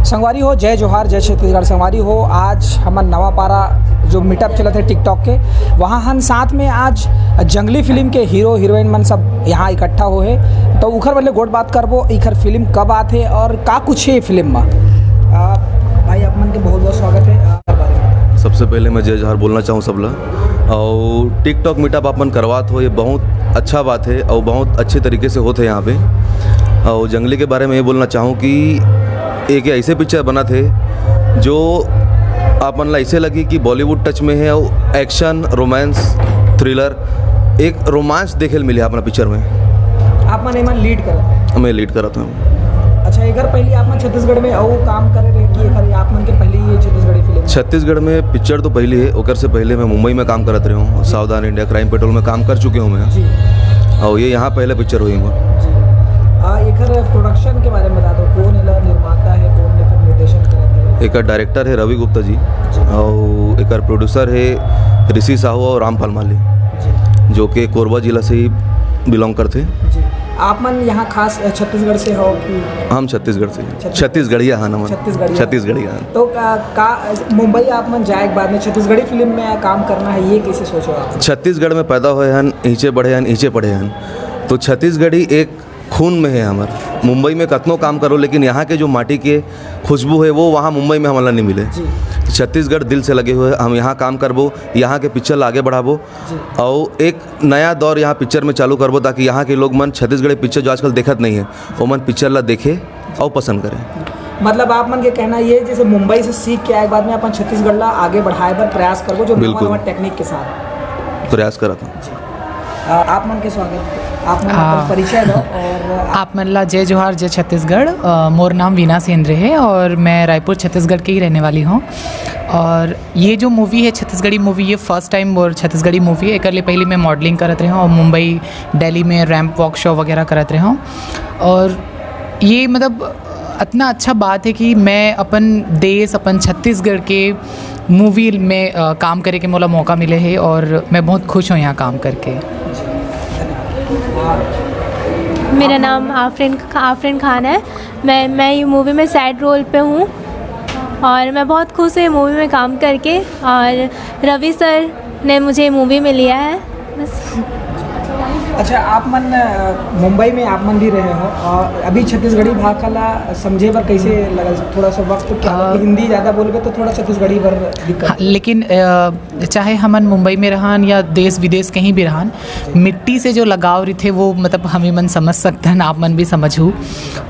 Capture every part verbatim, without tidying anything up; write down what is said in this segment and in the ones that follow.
संगवारी हो, जय जोहार, जय छत्तीसगढ़। संगवारी हो, आज हमन नवापारा जो मीटअप चलत हे TikTok के, वहाँ हन साथ में आज जंगली फिल्म के हीरो हीरोइन मन सब यहाँ इकट्ठा हो हे, तो उखर बदले गोठ बात करबो, इखर फिल्म कब आत हे और का कुछ हे फिल्म में। आ, भाई, आप मन के बहुत बहुत स्वागत हे। आ, बारे में। सबसे पहले मैं जय जोहार बोलना चाहूँ सबला। और TikTok मीटअप आप मन करवात हो, ये बहुत अच्छा बात है और बहुत अच्छे तरीके से होते हैं यहाँ पे। और जंगली के बारे में ये बोलना चाहूँ कि एक ऐसे पिक्चर बनत हे जो आप मन ला ऐसे लगी कि बॉलीवुड टच में है, और एक्शन, रोमांस, थ्रिलर, एक रोमांस देखे ल मिले अपना पिक्चर में। आप मन एमन लीड करत हे? मैं लीड करत हूँ। अच्छा, एकर पहले आप मन छत्तीसगढ़ में अउ काम करे रहे कि एकर आप मन के पहले ये छत्तीसगढ़ी फिल्म? छत्तीसगढ़ में पिक्चर तो पहली है, ओकर से पहले मैं मुंबई में काम करत रहे हूँ, सावधान इंडिया क्राइम पेट्रोल में काम कर चुके हूँ मैं। जी। और ये यहाँ पहले पिक्चर हुई हमार। जी। आ, एकर प्रोडक्शन के बारे में बता दो, कौन एला निर्माता है, कौन एकर निर्देशन करत है? एकर डायरेक्टर है रवि गुप्ता जी, जी। और एकर प्रोड्यूसर है ऋषि साहू और रामपाल माली, जी। जो कि कोरबा जिला से ही बिलोंग करते। जी। आप मन यहाँ खास छत्तीसगढ़ से हो कि? हम छत्तीसगढ़ से हैं। छत्तीसगढ़। छत्तीसगढ़िया हन हमन। छत्तीसगढ़िया। छत्तीसगढ़िया हन। तो का, का मुंबई आप मन जाए के बाद में छत्तीसगढ़ी फिल्म में काम करना है, ये कैसे सोचो आप? छत्तीसगढ़ में पैदा हुए हन, इहिंचे बढ़े हन, इहिंचे पढ़े हन, तो छत्तीसगढ़ी एक खून में है हमर। मुंबई में कतनो काम करो, लेकिन यहाँ के जो माटी के खुशबू है, वो वहाँ मुंबई में हमन ला नहीं मिले। जी। छत्तीसगढ़ दिल से लगे हुए हैं, हम यहाँ काम करबो, यहाँ के पिक्चर ला आगे बढ़ाबो, जी। और एक नया दौर यहाँ पिक्चर में चालू करबो, ताकि यहाँ के लोग मन छत्तीसगढ़ी पिक्चर जो आजकल देखत नहीं है, वो मन पिक्चर ला देखे और पसंद करें। मतलब, आप मन के कहना ये, जैसे मुंबई से सीख के आए के बाद में अपन छत्तीसगढ़ ला आगे बढ़ाए बर प्रयास करबो, जो नवा बिल्कुल। नवा टेक्निक के साथ। प्रयास करत हूँ। जी। आ, आप मन के स्वागत। आप मन आ, अपन परिचय दो और आप आप मन ला जय जोहार, जय छत्तीसगढ़। अ, मोर नाम वीना सेन रहे और मैं रायपुर, छत्तीसगढ़ के ही रहने वाली हूँ। और ये जो मूवी है, छत्तीसगढ़ी मूवी, ये first time more Chhattisgarhi movie है। एकर ले पहले मैं मॉडलिंग करत रहे हूँ और मुंबई, दिल्ली में रैंप वॉक शो वगैरह करत रहे हूँ। और ये, मतलब, इतना अच्छा बात है कि मैं अपन देश, अपन छत्तीसगढ़ के मूवी में, अ, काम करे के मोला मौका मिले है और मैं बहुत खुश हूँ यहाँ काम करके। मेरा नाम आफरीन, आफरीन खान है। मैं, मैं ये मूवी में सैड रोल पे हूँ और मैं बहुत खुश हूँ ये मूवी में काम करके। और रवि सर ने मुझे ये मूवी में लिया है, बस। अच्छा, आप मन, अ, मुंबई में आप मन भी रहे हो, और अभी छत्तीसगढ़ी भाखा ला समझे बर कैसे लगा? थोड़ा सा वक्त क्या, अ, हिंदी ज़्यादा बोलबे तो थोड़ा छत्तीसगढ़ी बर दिक्कत। हाँ, लेकिन, अ, चाहे हमन मुंबई में रहन या देश विदेश कहीं भी रहन, मिट्टी से जो लगाव रहिथे, वो, मतलब, हमी मन समझ सकथन, आप मन भी समझहू।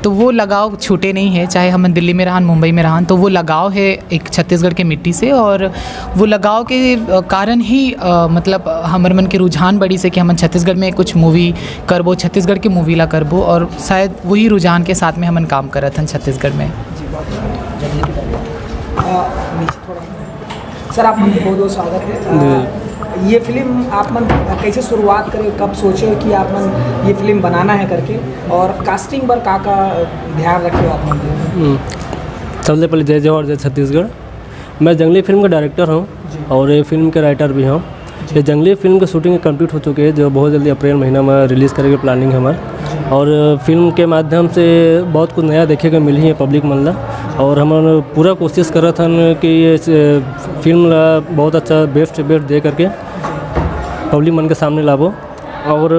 तो वो लगाव छूटे नहीं है, चाहे हमन दिल्ली में रहन, मुंबई में रहन, तो वो लगाव है एक छत्तीसगढ़ के मिट्टी से। और वो लगाव के, अ, कारण ही, अ, मतलब, हमर मन के रुझान बढ़िस हे कि हमन छत्तीसगढ़ में कुछ मूवी करबो, छत्तीसगढ़ के मूवी ला करबो, और शायद वही रुझान के साथ में हमन काम करत हन छत्तीसगढ़ में। सर, आप मन के बहुत बहुत स्वागत है। अ, ये फिल्म आप मन कैसे शुरुआत करे, कब सोचे कि आप मन ये फिल्म बनाना है करके, और कास्टिंग पर का का ध्यान रखे हो आप मन? हम्म। सबसे पहले जय जोहार, जय छत्तीसगढ़। मैं जंगली फिल्म का डायरेक्टर हूँ जी। और ये फिल्म के राइटर भी हूँ। जी। ये जंगली फिल्म की शूटिंग कंप्लीट हो चुकी है, जो बहुत जल्दी अप्रैल महीना में रिलीज करेंगे, प्लानिंग है हमार। जी। और फिल्म के माध्यम से बहुत कुछ नया देखे के मिली है पब्लिक मन ला, और हम पूरा कोशिश करत हन कि ये फिल्म ला बहुत अच्छा, बेस्ट से बेस्ट दे करके पब्लिक मन के सामने लाबो। और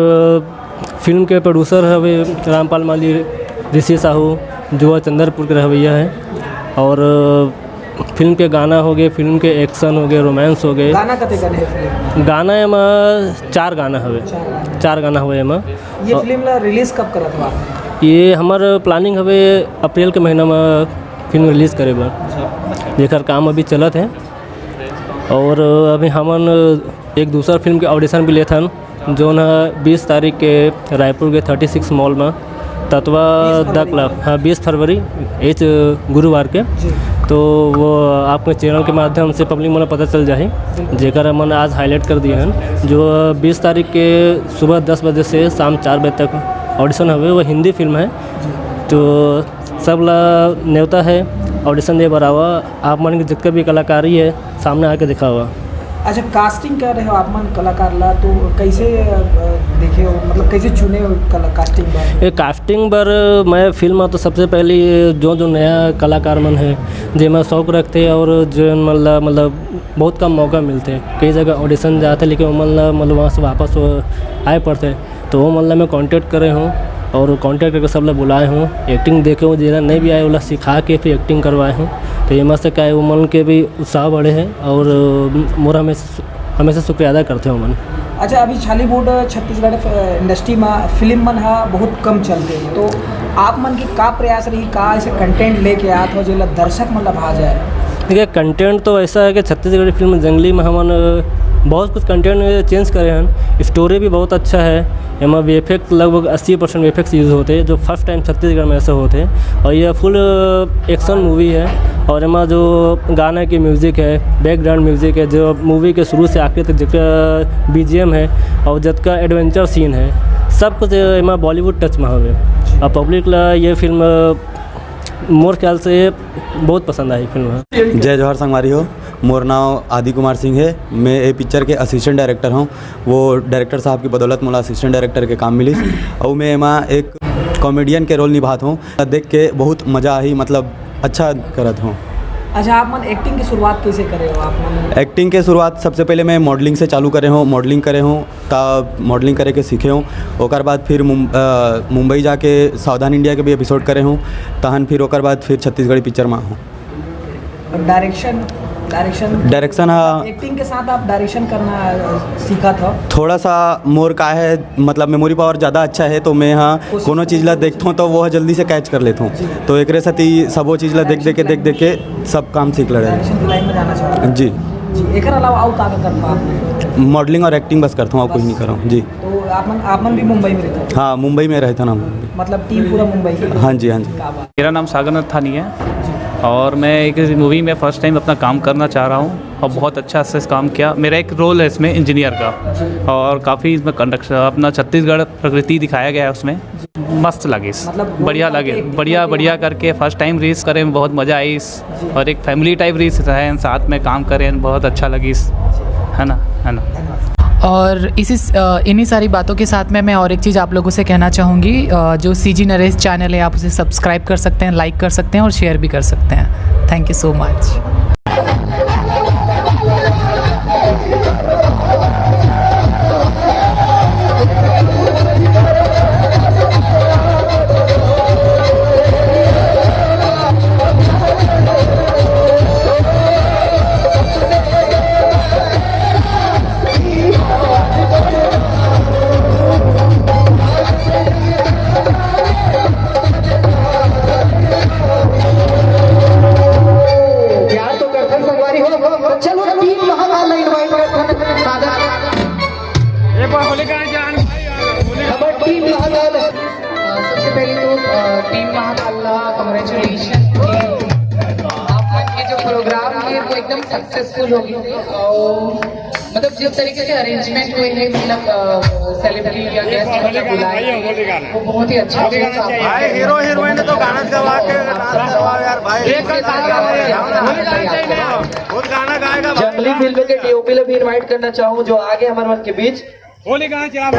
फिल्म के प्रोड्यूसर हवे रामपाल माली, ऋषि साहू, जो चंद्रपुर के रहवैया है। और फिल्म के गाना हो गए, फिल्म के एक्शन हो गए, रोमांस हो गए। गाना कते गाने हैं फिल्म में? गाना एमा चार गाना हवे। चार गाना। चार गाना हवे एमा। ये और फिल्म ला रिलीज कब करत हो आप? ये हमार प्लानिंग हवे अप्रैल के महीना में फिल्म रिलीज करे बर, जेकर काम अभी चलत है। और अभी हमन एक दूसर फिल्म के ऑडिशन भी लेथन, जोन ह बीस तारीख के रायपुर के थर्टी सिक्स मॉल में तत्वा बीस फरवरी। दकला, हाँ, बीस फरवरी, इस गुरुवार के। जी। तो वो आपके चैनल के माध्यम से पब्लिक मन पता चल जाही, बिल्कुल। जेकर हमन आज हाईलाइट कर दिए हैं, जो बीस तारीख के सुबह दस बजे से शाम चार बजे तक ऑडिशन हवे। वो हिंदी फिल्म है, जी। तो सब ला नेवता है, ऑडिशन दे बर आवा। आप मन के जितका भी कलाकारी है, सामने आके दिखावा। अच्छा, कास्टिंग कर रहे हो आप मन कलाकार ला, तो कैसे, अ, देखे मतलब कैसे चुने हो कला, कास्टिंग बर? ये कास्टिंग बर मैं फिल्म तो सबसे पहले ये जो, जो नया कलाकार मन है, जेमा शौक रखते और जो मतलब, मतलब बहुत कम मौका मिलते, कई जगह ऑडिशन जाते लेकिन वो मतलब, मतलब वहाँ से वापस वो आए पड़ते, तो वो मतलब मैं कॉन्टैक्ट करे हूँ और कॉन्टैक्ट करके सब लोग बुलाए हूँ, एक्टिंग देखे हूँ, जेला नहीं भी आए ओला सिखा के फिर एक्टिंग करवाए हूँ। तो एमा से का है, वो मन के भी उत्साह बढ़े है और मोर हमेशा, हमेशा शुक्रिया अदा करते हो मन। अच्छा, अभी छॉलीवुड छत्तीसगढ़, अ, इंडस्ट्री में फिल्म मन हा बहुत कम चलते हैं, तो आप मन के का प्रयास रही, का ऐसे कंटेंट लेके आत हो जेला दर्शक मन ला भा जाए? देखिए, कंटेंट तो ऐसा है कि छत्तीसगढ़ी फिल्म जंगली में हमन, अ, बहुत कुछ कंटेंट चेंज करे हैं। स्टोरी भी बहुत अच्छा है, एमा वीएफएक्स लगभग अस्सी परसेंट वीएफएक्स यूज़ होते हैं, जो फर्स्ट टाइम छत्तीसगढ़ में ऐसे होते हैं। और ये फुल एक्शन मूवी है और एमा जो गाना की म्यूज़िक है, बैकग्राउंड म्यूज़िक है, जो मूवी के शुरू से आखिर तक जितना बीजीएम है और जितना एडवेंचर सीन है, सब कुछ एमा बॉलीवुड टच में हवे। और पब्लिक ला ये फिल्म मोर ख्याल से बहुत पसंद आई फिल्म है। जय जोहार संगवारी हो, मोर नाम आदि कुमार सिंह है। मैं ए पिक्चर के असिस्टेंट डायरेक्टर हूँ। वो डायरेक्टर साहब की बदौलत मोला असिस्टेंट डायरेक्टर के काम मिलिस। और मैं एमा एक कॉमेडियन के रोल निभात हूँ। देख के बहुत मज़ा आई, मतलब अच्छा करत हूँ। अच्छा, आप मन एक्टिंग की शुरुआत कैसे करे हो आप मन? एक्टिंग के शुरुआत सबसे पहले मैं मॉडलिंग से चालू करे हूँ, मॉडलिंग करे हूँ, तब मॉडलिंग करे के सीखे हूँ। ओकर बाद फिर मुम-, अ, मुंबई जाके सावधान इंडिया के भी एपिसोड करे हूँ, तहन फिर ओकर बाद फिर छत्तीसगढ़ी पिक्चर में हूँ। और डायरेक्शन, डायरेक्शन डायरेक्शन, हाँ। एक्टिंग के साथ आप डायरेक्शन करना, अ, सीखा था? थोड़ा सा मोर का है, मतलब मेमोरी पावर ज़्यादा अच्छा है, तो मैं, हाँ, कोशिश कोनो चीज़ ला देखता हूँ तो वो जल्दी से कैच कर लेता हूँ। जी। तो एकरे साथ ही सब वो चीज़ ला देख देख के, देख देख के सब काम सीख ले रहे हैं। डायरेक्शन की लाइन में जाना चाह रहे हैं। जी। जी, एकर अलावा और का का करता आप? मॉडलिंग और एक्टिंग बस करता हूँ, और कुछ बस। नहीं कर रहा हूँ। जी। तो आप मन, आप मन भी मुंबई में रहते हो? हाँ, मुंबई में रहता ना। मतलब टीम पूरा मुंबई की? हाँ जी, हाँ जी। क्या बात। मेरा नाम सागर नथानी है जी। और मैं एक मूवी में फर्स्ट टाइम अपना काम करना चाह रहा हूँ और बहुत अच्छा से काम किया। मेरा एक रोल है इसमें इंजीनियर का जी। और काफ़ी इसमें कंडक्शन, अपना छत्तीसगढ़ प्रकृति दिखाया गया है उसमें। जी। मस्त लगिस, मतलब बढ़िया लगे, बढ़िया, बढ़िया करके फर्स्ट टाइम रील्स करे में बहुत मज़ा आइस। जी। और एक फैमिली टाइप रील्स रहे हैं, साथ में काम करे हैं, बहुत अच्छा लगिस, है ना, है ना। और इसी स-, अ, इन्हीं सारी बातों के साथ में मैं और एक चीज़ आप लोगों से कहना चाहूँगी, अ, जो सीजी नरेश चैनल है, आप उसे सब्सक्राइब कर सकते हैं, लाइक कर सकते हैं और शेयर भी कर सकते हैं। Thank you so much। प्यार तो करथन संगवारी हो, तो चलो टीम महाकाल ला इनवाइट करथन। सादर एक बार होली गाना जान भाई, होली हमर टीम महाकाल। अ, सबसे पहले तो, अ, टीम महाकाल ला कॉन्ग्रेचुलेशन। आप मन के जो प्रोग्राम है वो एकदम सक्सेसफुल हो गए और मतलब जिस तरीके से अरेंजमेंट हुए हैं, मतलब, अ, सेलिब्रिटी या गेस्ट मतलब बुलाए, वो बहुत ही अच्छा हुआ। भाई, हीरो हीरोइन तो गाना गवा के डांस करवाओ यार भाई। एक गाना गाओ यार। बहुत गाना गाएगा भाई। जंगली फिल्म के डीओपी ला भी इनवाइट करना चाहूँ जो आ गए हमारे मन के बीच। होली गाना चला।